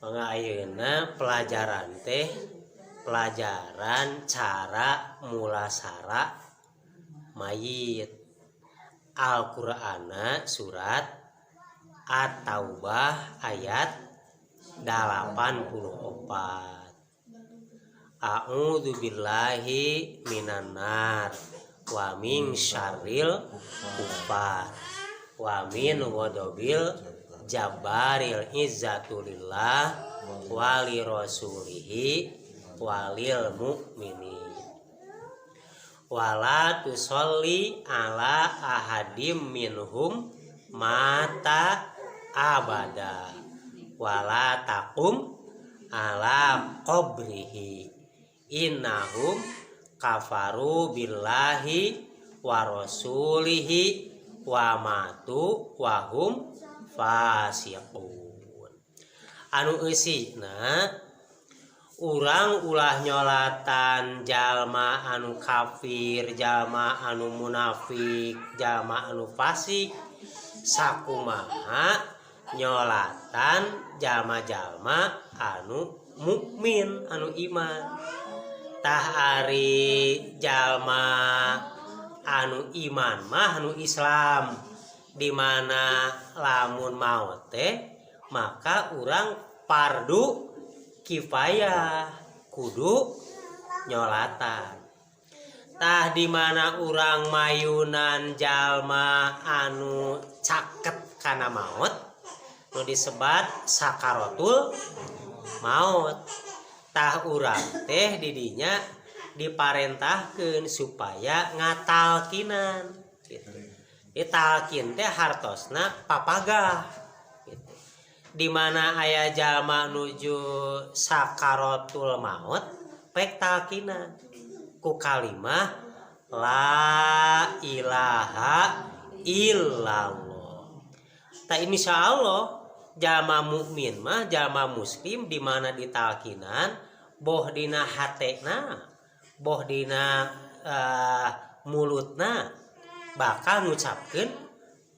Mangga, ayeuna pelajaran teh pelajaran cara mulasara mayit. Al-Qur'ana surat At-Taubah ayat 84. A'udzu billahi minan nar wa min syarril kufar wa min ghadabil jabbaril. Izzatu lillah wali rasulihi walil mu'minin. Wala tusolli ala ahadim minhum mata abada wala taqum ala qabrihi innahum kafaru billahi wa rasulihi wa matu wa hum fasiqun. Anu eusina, urang ulah nyolatan jalma anu kafir, jalma anu munafik, jalma anu fasik, sakumaha nyolatan jalma-jalma anu mukmin, anu iman. Tah, ari jalma anu iman mah, anu Islam, dimana lamun maot teh maka urang fardu kifayah kudu nyolatan. Tah, dimana urang mayunan jalma anu caket kana maut, nu disebat sakaratul maut, tah urang teh didinya diparentahkeun supaya ngatalkinan gitu. Ditalkin teh hartosna papagah gitu. Di mana aya jalma nuju sakaratul maut, pek talkinan ku kalimah la ilaha illallah. Tah, insya Allah jalma mukmin mah, jalma muslim, di mana ditalkinan, boh dina hatena boh dina mulutna, bakal ngucapkeun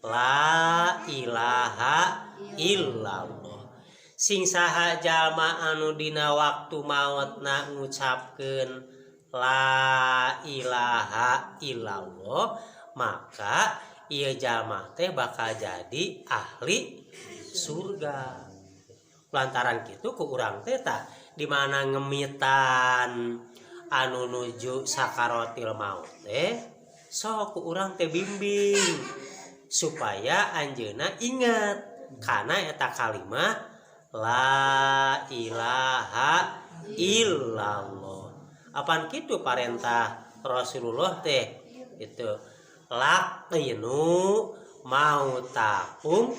la ilaha illallah. Sing saha jalma anu dina waktu mautna ngucapkeun la ilaha illallah, maka ieu jalma teh bakal jadi ahli surga. Lantaran kitu ku urang teh, tah, di mana ngemitan anu nuju sakaratil maut teh, sok ku urang teh bimbing supaya anjeunna ingat karena eta kalimah la ilaha illallah. Apan kitu parentah Rasulullah teh itu, laqinu mautakum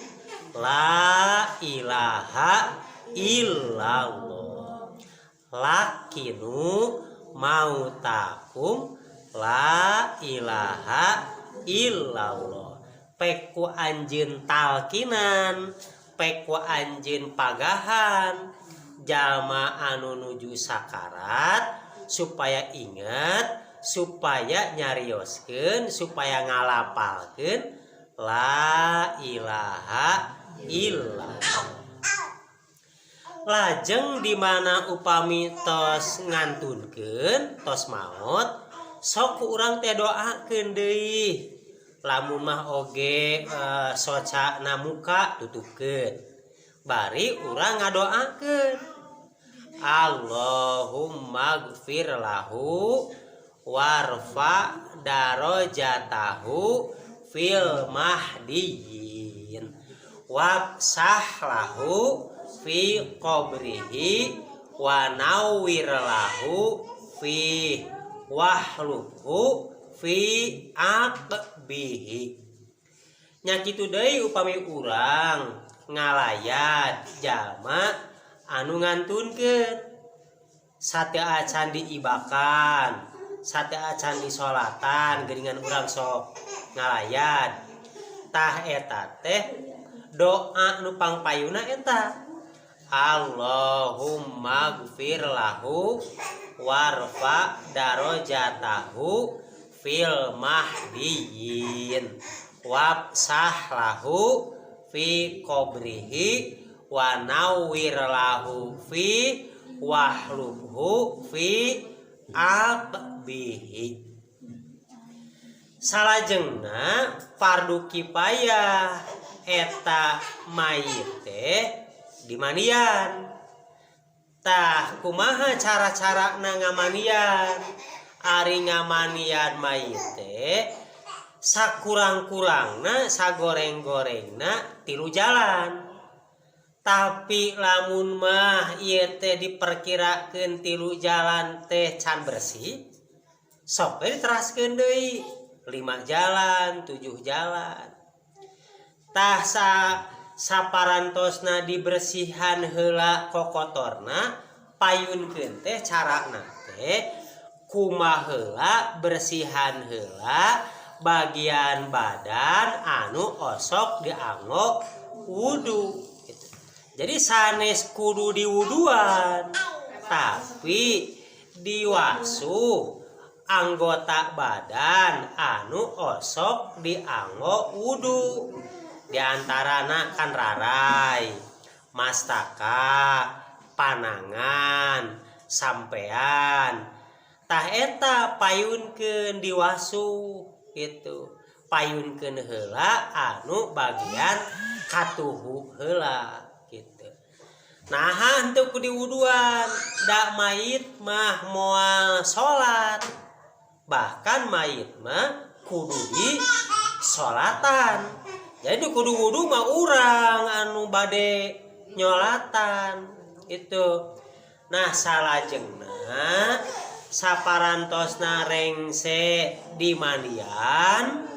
la ilaha illallah, laqinu mautakum la ilaha illallah. Pek ku anjeun talkinan, pek ku anjeun pagahan jalma anu nuju sakarat supaya ingat, supaya nyarioskeun, supaya ngalapalkeun la ilaha illallah. Lajeng di mana upami tos ngantunkeun, tos maot, sok ku urang teh doakeun deui. Lamun mah oge soca na muka tutupkeun, bari urang ngadoakeun, Allahumma gfir lahu warfa darajatahu fil mahdiyin wafsah lahu fi qabrihi wa nawwir lahu fi wahlufhu fi aqbihi. Nya kitu deui upami urang ngalayat jalma anu ngantunkeun, sateuacan diibakan, sateuacan disolatan, geuningan urang sok ngalayat. Tah, eta teh doa nu pangpayuna eta, Allahumma gfir lahu warfa darajatahu fil mahdiyin wafsah lahu fi qabrihi. Wa nawwir lahu fi wahlubhu fi aqbihi. Salajengna fardu kifayah eta mayit teh dimandian. Tah, kumaha cara-cara na ngamandian? Ari ngamandian mayit teh sakurang-kurangna, sagoreng-gorengna 3 jalan. Tapi lamun mah ieu teh diperkirakeun 3 jalan teh can bersih, sok we diteraskeun deui 5 jalan, 7 jalan. Tah, saparantosna dibersihan heula kokotorna, payunkeun teh carana teh kumaha heula? Bersihan heula bagian badan anu osok dianggo wudu gitu. Jadi sanes kudu diwuduan, tapi diwasuh anggota badan anu osok dianggo wudu. Diantarana kan rarai, mastaka, panangan, sampean. Tah, eta payunkeun, diwasuh gitu. Payunkeun heula anu bagian katuhu heula gitu. Nah, henteu kudu diwuduan, da mayit mah moal salat. Bahkan mayit mah kudu di solatan. Jadi kudu wudu mah urang anu bade nyolatan itu. Nah, salajengna saparantosna rengse dimandian,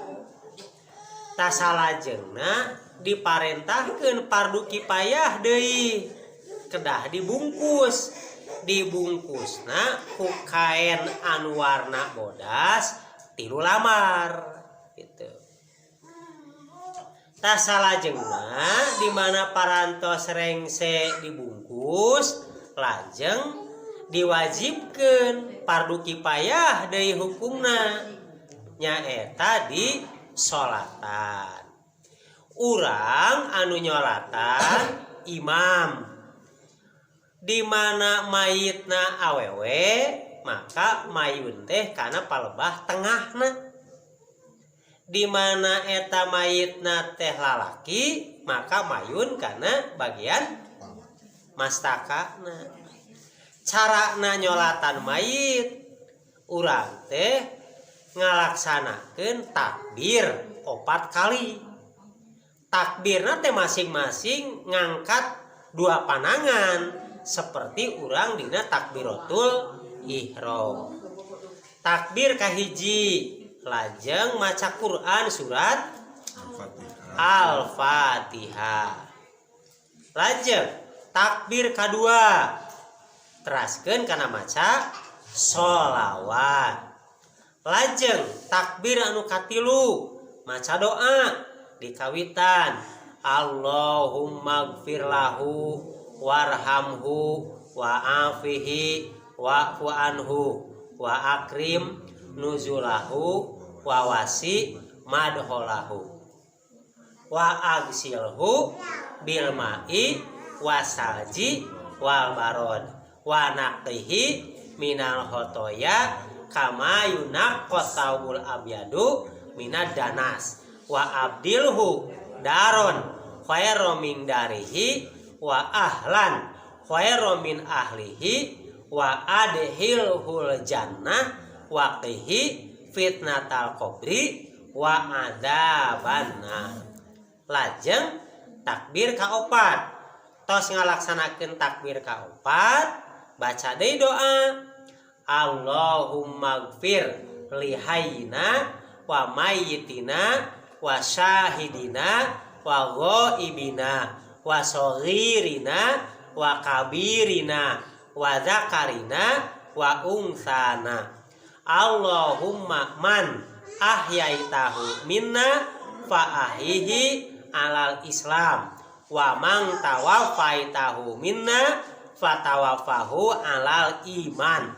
tah salajengna diparentahkeun fardu kifayah deui, kedah dibungkus. Dibungkusna ku kain anu warna bodas 3 lambar gitu. Tah, salajengna di mana parantos rengse dibungkus, lajeng diwajibkeun fardu kifayah deui hukumna, nyaeta di solatan. Urang anu nyolatan imam. Di mana mayitna awewe, maka mayun teh kana palebah tengahna. Di mana eta mayitna teh lalaki, maka mayun kana bagian mastakana. Carana nyolatan mayit, urang teh ngalaksanakeun takbir 4 kali. Takbirna teh masing-masing ngangkat 2 panangan seperti urang dina takbiratul ihram. Takbir kahiji lajeng maca Quran surat Al-Fatihah. Lajeng takbir kadua teraskeun kana maca sholawat. Lajeng takbir anu katilu maca doa dikawitan Allahumma gfir lahu warhamhu wa'afihi wa'fu anhu wa akrim nuzulahu wa wasi madholahu wa agsilhu bil ma'i wasalji wal barod wa naqihi minal khotoya kama yunaqqat thawbul abyadu minad danas wa abdilhu daron khairum min darihi wa ahlan khairum min ahlihi wa adhilhul jannah wa qihi fitnatal qabri wa adzabannar. Lajeng takbir kaopat. Tos ngalaksanakeun takbir kaopat, baca deui doa Allahumma gfir li hayyina wa mayyitina wa syahidina wa ghaibina wa saghirina wa kabirina wa zakarina wa unsana. Allahumma man ahyaitahu minna fa ahyihi alal Islam wa man tawaffaitahu minna fatawaffahu alal iman.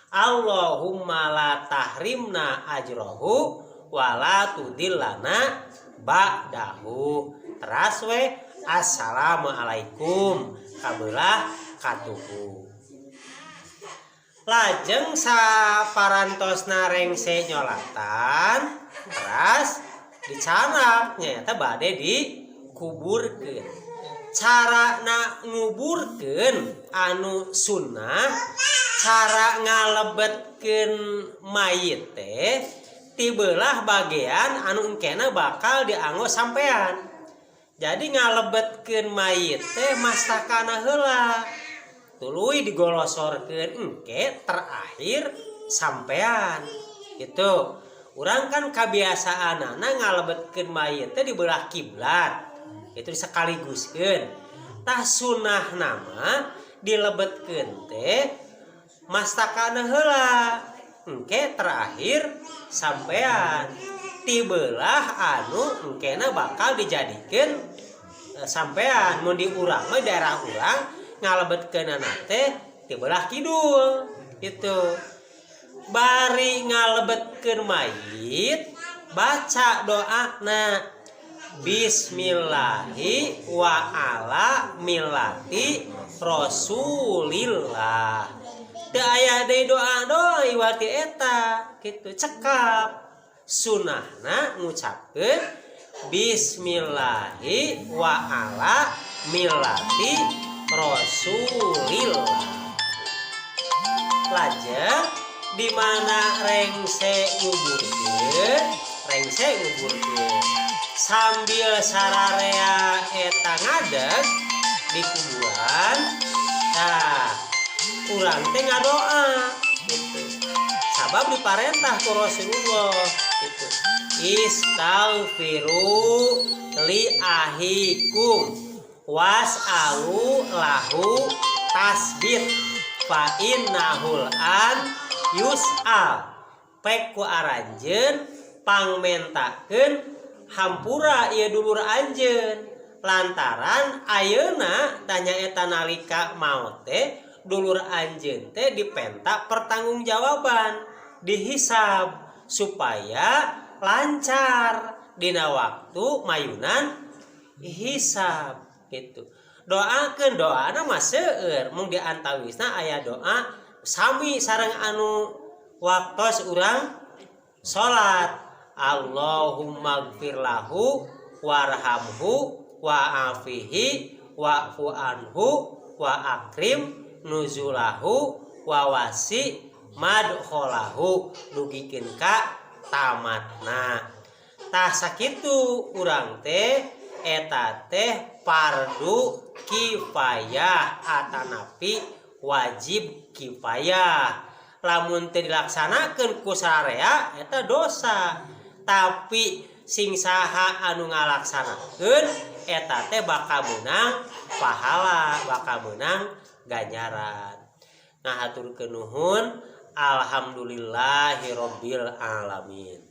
Allahumma la tahrimna ajrohu wa la tudillana ba'dahu. Teras we Assalamualaikum kabelah katuhu. Lajeng saparantosna rengse nyolatan, teras dicandak nyaeta bade dikuburkeun. Cara na nguburkeun anu sunnah, cara ngalebetkeun mayit teh tibelah bagian anu engkena bakal dianggo sampean. Jadi ngalebetkeun mayit teh mastakana heula, tuluy digolosorkeun, engke terakhir sampean gitu. Urang kan kebiasaanana ngalebetkeun mayit teh di belah kiblat itu sekaliguskeun. Tah, sunnah nama dilebetkeun teh mastakana heula, engke terakhir sampean tibelah anu engkena bakal dijadikeun sampean. Mun di urang mah, daerah urang, ngalebetkeunana teh ti belah kidul gitu. Bari ngalebetkeun mayit, baca doana bismillahi wa ala millati rasulillah. Teu aya deui doa doa iwati eta kitu, cekap. Sunahna ngucapkeun bismillahi wa ala millati rasulillah. Lajeng di mana rengse nguburkeun, rengse nguburkeun sambil sararea eta ngadeg di kuburan, nah, urang teh ngadoa gitu, sabab diparentah ku Rasulullah gitu, istaghfiru li akhikum was'alu lahu tasbit fa innahul an yus'al. Pek ku aranjeun pangmentakeun hampura ieu dulur anjeun, lantaran ayeuna tanya eta nalika maot teh dulur anjeun teh dipenta pertanggungjawaban, dihisab, supaya lancar dina waktu mayunan hisab gitu. Doakeun, doana mah seueur, mung di antawisna aya doa sami sareng anu waktos urang salat, Allahumma gfir lahu warhamhu wa'afihi wa'fu anhu wa akrim nuzulahu wa wasi madkholahu, dugikeun ka tamatna. Tah, sakitu urang teh eta teh fardu kifayah atanapi wajib kifayah. Lamun teu dilaksanakeun ku sarea eta dosa, tapi sing saha anu ngalaksanakeun eta teh bakal meunang pahala, bakal meunang ganjaran. Nah, hatur nuhun. Alhamdulillahirabbil alamin.